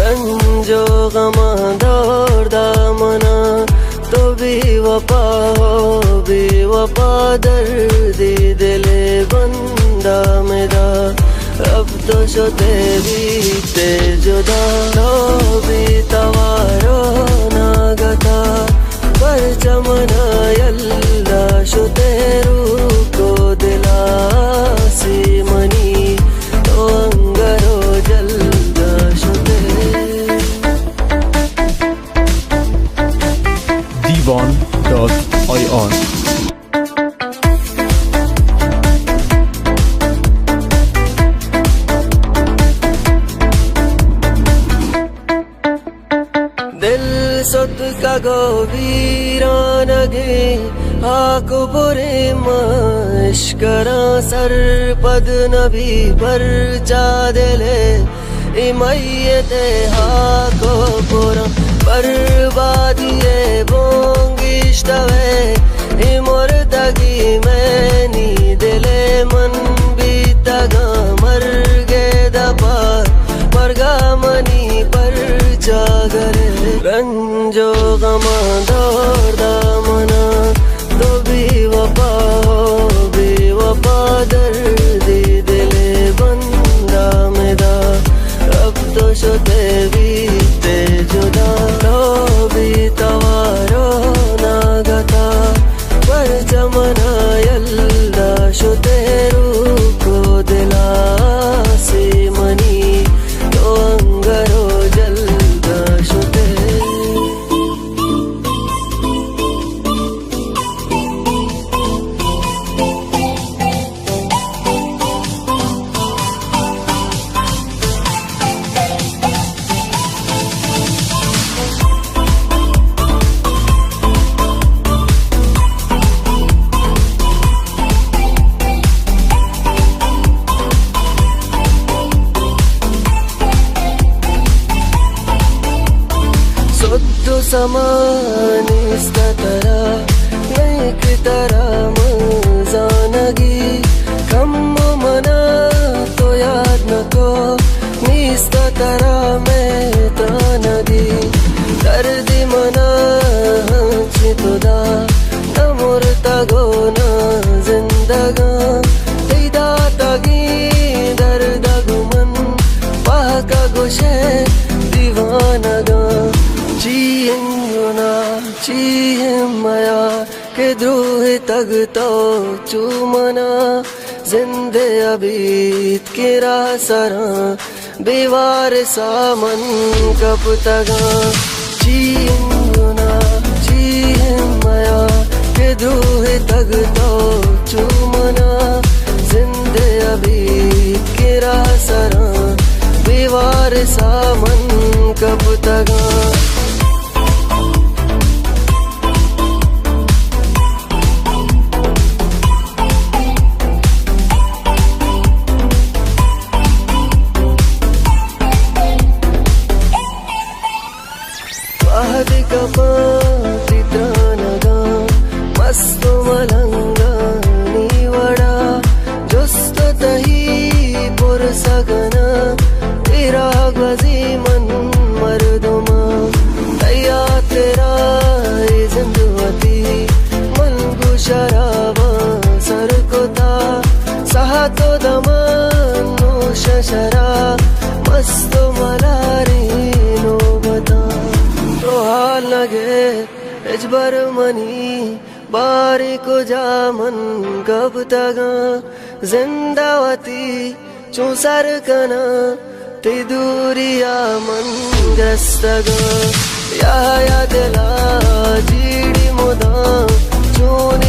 رنج و غماں دور دامنا، تو بے وفا ہو، بے وفا دردی دل بندہ مدا۔ اب تو شتے بیتے جدا، تو بے توار و ناگتا، پرچا منا یلدا شتے روک و دلا سی منی، تو انگہ رو جلدا شتے۔ دیوان ڈاٹ آئی آر۔ دل ستکگ و ویرانگیں، ہاک و بریں ما اشکراں، سرپد نبی پرچا دل ءِ اے میت ءِ ہاک و پراں۔ بربادی ءِ بونگ اشتوے، اے مردگی مئے نی دل ءِ، من بیتگاں مرگ ءِ دپا، مرگ ءَ منی پرچا گرے۔ رنج و غماں دور دامنا، تو بے وفا ہو، بے وفا دردی دل بندہ مدا۔ اب تو شتے بیتے جدا، تو بے توار و ناگتا، پرچا منا یلدا شتے روک و دلا سی منی، تو انگہ رو جلدا شتے۔ سد و سما نیست ترا، نئیکہ ترا من زانگی، کم و منا تو یاد نکو، نیست ترا مئے ترانگی۔ دردی منا ہنچیں تو دا، نہ مرتگ و نہ زندگاں، تئی داتگیں دردگ من پہک گوشے دیوانگاں۔ چی انگنا، چی ہمیا کہ دروہتگ تو چو منا، زندے ابیت کہ راہ سراں بے وارسا من کپتگاں۔ چی انگنا، چی ہمیا کہ دروہتگ تو چو منا، زندے ابیت کہ راہ سراں بے وارسا من کپتگاں۔ وہد کپاں تئی ترانگاں، مست و ملنگانی وڑا، جست تئی پرسگنا، تیرا گوزی من مردماں، تئی ہاترا اے زند وتی من گوں شراباں سر کتا، ساعت و دمان نوش شراب، مست و ملاریں نوبتاں۔ تو حال نہ گپت ہچبر منی، باریں کجا من کپتگاں، زند ءَ وتی چون سر کناں، تئی دوریا من گرستگاں۔ یا، یا دلا جیڑی مدام، چون